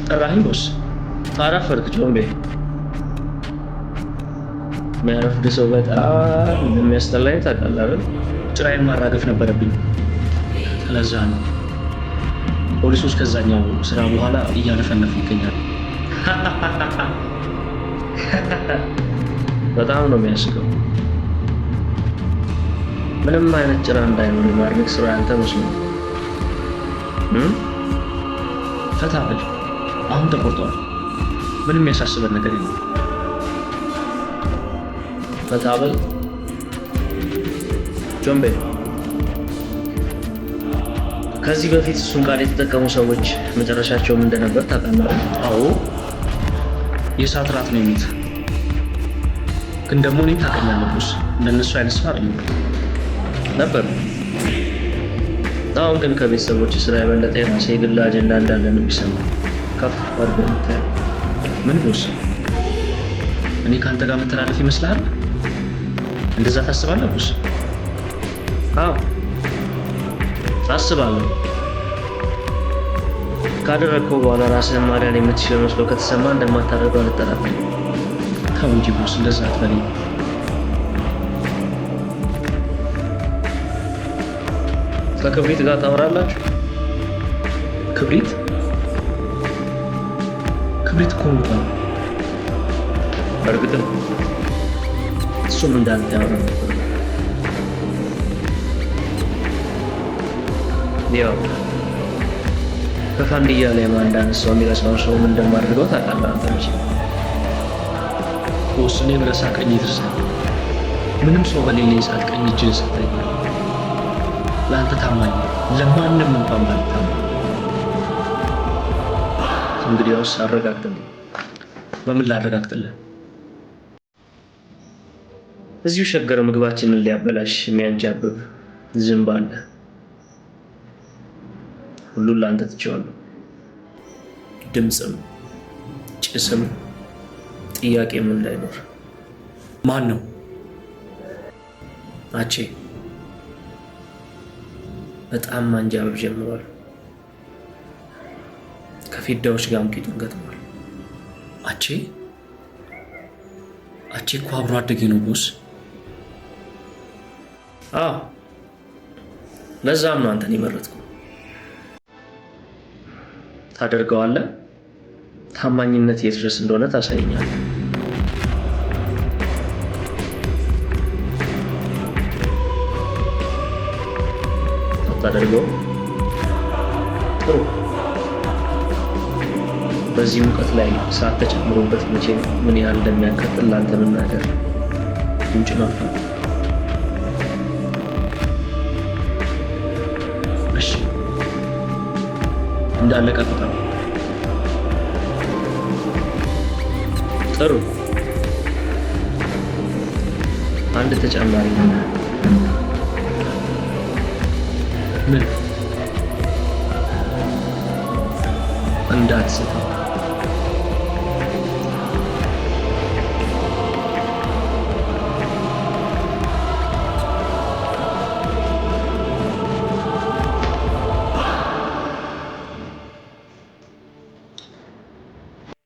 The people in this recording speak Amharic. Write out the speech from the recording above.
ጠራኸኝ boss? አረፈድክ ጆምቤ። የሚያረፍድ ሰው በጣም እንደሚያስጠላኝ ታውቃለህ አይደል? ጭራዬን ማራገፍ ነበረብኝ። ለዛ ነው ፖሊሶች ከዛኛው ስራ በኋላ እያለፈለፉ ይገኛሉ። በጣም ነው የሚያስቀው። ምንም አይነት ጭራ እንዳይኖር የማድረግ ስራ ያንተ መስሎኝ። ፈታ በል። አሁን ተቆርጠዋል። ምንም የሚያሳስበን ነገር የለም። ፈታ በል ጆምቤ። ከዚህ በፊት እሱን ቃል የተጠቀሙ ሰዎች መጨረሻቸውም እንደነበር ታውቃለህ? አዎ፣ የእሳት ራት ነው የሚሉት። ግን ደግሞ እኔም ታውቀኛለህ boss፣ እንደነሱ አይነት ሰው አይደለም ነበር። አሁን ግን ከቤተሰቦች ስራ የበለጠ የራሴ የግል አጀንዳ እንዳለ ነው የሚሰማኝ። ከፍ አድርገህ የምታየው። ምን boss፣ እኔ ከአንተ ጋር መተላለፍ ይመስልሃል? እንደዛ ታስባለህ boss? አዎ፣ አስባለሁ። ካደረግከው በኋላ ራስህን ማዳን የምትችል መስሎ ከተሰማ እንደማታደርገው አልጠራጠርም። ተው እንጂ boss፣ እንደዛ አትበለኝ። ከክብሪት ጋር ታወራላችሁ? ክብሪት? ክብሪት እኮ ሞቷል። በእርግጥም እሱም እንዳንተ ያወራ ነበር። ያው ከፋንድያ ላይ ማን እንዳነሳው የሚረሳውን ሰው ምን እንደማደርገው ታውቃለህ አንተ መቼም። boss፣ እኔ ብረሳ ቀኝ ትርሳኝ። ምንም ሰው በሌለኝ ሰዓት ቀኝ እጅን ሰጥተኛል። ለአንተ ታማኝ ነኝ፣ ለማንም እንኳን ባልታማኝ። እንግዲያውስ አረጋግጥልኝ። በምን ላረጋግጥልህ? እዚሁ ሸገር ምግባችንን ሊያበላሽ የሚያንጃብብ ዝንብ አለ። ሁሉን ለአንተ ትቼዋለሁ። ድምፅም ጭስም ጥያቄም እንዳይኖር። ማን ነው? አቼ በጣም ማንጃበብ ጀምሯል። ከፌዳዎች ጋርም ቂጡን ገጥሟል። አቼ? አቼ እኮ አብሮ አደጌ ነው boss። አዎ፣ ለዛም ነው አንተን የመረጥኩ። ታደርገዋለህ። ታማኝነት የት ድረስ እንደሆነ ታሳየኛለህ። አታደርገው? ጥሩ። በዚህ ሙቀት ላይ እሳት ተጨምሮበት መቼም ምን ያህል እንደሚያቃጥል ለአንተ መናገር ጉንጭ ማፋት። እሺ፣ እንዳለቀ ቁጠረው። ጥሩ። አንድ ተጨማሪ ነገር። ምን? እንዳትስተው።